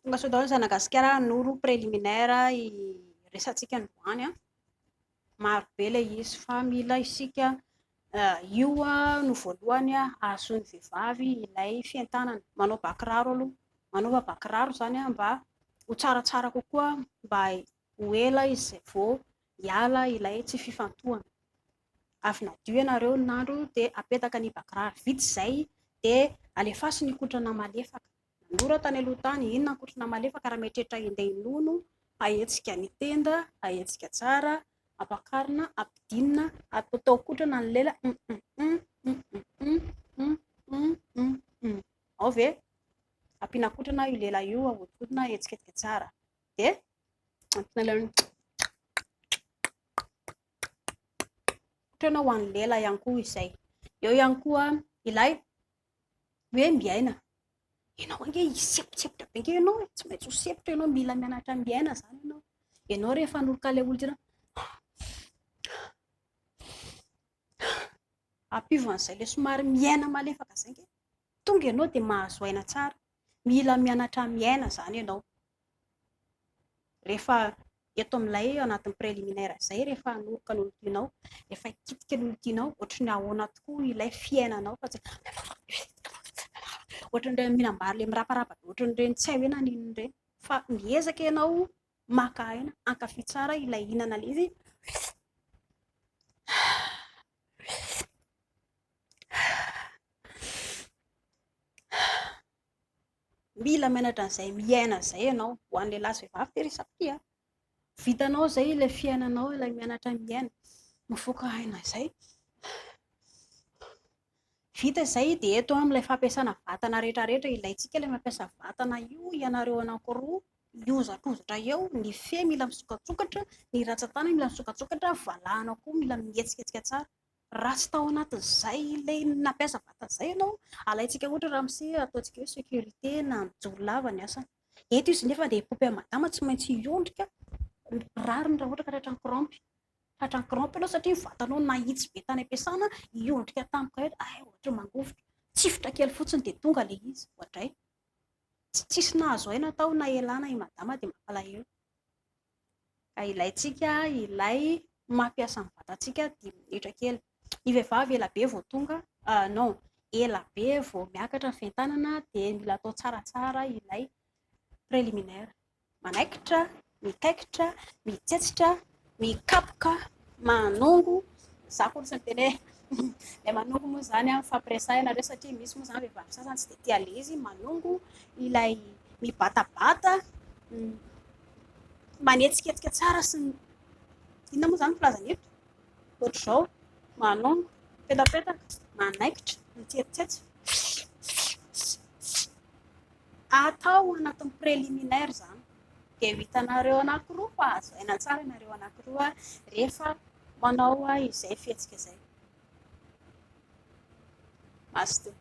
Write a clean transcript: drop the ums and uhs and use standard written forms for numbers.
Tonga soa daholo ny zanagasikara, noro préliminaire resatsika androany an. Maro be ilay izy fa mila isika io no voalohany ahazoan'ny vehivavy ilay fientanana. Manao ba kiraro aloha, manaova ba kiraro izany mba ho tsaratsara kokoa, mba ho ela izy vao hiala ilay tsy fifantohana. Avy nadio ianareo ny nandro dia apetaka ny ba kiraro. Vita izay dia alefaso ny kotrana malefaka. Nanoro aho tany aloha tany, inona ny kotrana malefaka raha mieritreritra handeha hinono, ahetsika ny tenda, ahetsika tsara, ampakarina, ampidinina, atao kotrana ny lela, hum hum hum, hum hum hum, hum hum hum. Ao ve? Ampiana kotrana io lela io, ahodikodina, ahetsiketsika tsara. Dia ampiana ilay kotrana ho an'ny lela ihany koa izay. Eo ihany koa ilay hoe miaina. Ianao ange hisempontsempotra be ange ianao e, tsy maintsy ho sempotra ianao, mila mianatra miaina izany ianao. Ianao rehefa hanoroka ilay olon-tianao, ampio an'izay ilay somary miaina malefaka izay ange. Tonga ianao dia mahazo aina tsara. Mila mianatra miaina izany ianao. Rehefa eto amin'ilay anatin'ny préliminaire izay, rehefa hanoroka ny olon-tianao, rehefa hikitika ny olon-tianao, ohatry ny ahoana tokoa ilay fiainanao fa tsy ohatran'ireny mihinam-bary ilay miraparapa be ohatran'ireny tsy hay hoe naninona ireny. Fa miezaka ianao maka aina, hankafy tsara ilay hihinana ilay izy. Mila mianatra an'izay miaina izay ianao. Ho an'ny lehilahy sy vehivavy ity resako ity an. Vitanao izay ilay fiainanao, ilay mianatra miaina. Mivoaka aina izay. Vita izay dia eto amin'ilay fampiasana vatana rehetrarehetra, ilaintsika ilay mampiasa vatana io, ianareo anankiroa mihozakozatra eo, ny fe mila misokatsokatra, ny rantsan-tanana mila misokatsokatra, valahana koa mila mihetsiketsika tsara. Raha tsy tao anatin'izay ilay nampiasa vatana izay ianao, alaintsika ohatra ramose ataontsika hoe sécurité na mijoro lava ny asany. Eto izy nefa dia hipopy an'i madama tsy maintsy hiondrika, rariny raha ohatra ka tratran'ny crampe. Tratran'ny crampe ianao satria ny vatanao nahitsy be tany am-piasana, hiondrika tampoka eto, hay ohatry ny mangovitra. Tsifotra kely fotsiny dia tonga ilay izy, oadray. Tsisy nahazo aina tao na elana i madama dia mampalahelo. Ka ilaintsika ilay mampiasa ny vatantsika dimy minitra kely. Ny vehivavy ela be vao tonga, non, ela be vao miakatra ny fientanana dia mila atao tsaratsara ilay préliminaire. Manaikitra, mikaikitra, mitsetsitra, mikapoka, manongo, za koa tsy niteny hoe ilay manongo moa izany an, mifampiresaha ianareo satria misy moa izany vehivavy sasany tsy dia tia an'ilay izy, manongo, ilay mibatabata, manetsiketsika tsara sy ny inona moa izany ny filazana eto? Ohatr'izao, manongo, mipetapetaka, manaikitra, mitsetsitsetsa. Atao anatin'ny préliminaire izany. Dia ho hitanareo anankiroa fa azo aina tsara ianareo anankiroa rehefa manao izay fihetsika izay. Mazotoa.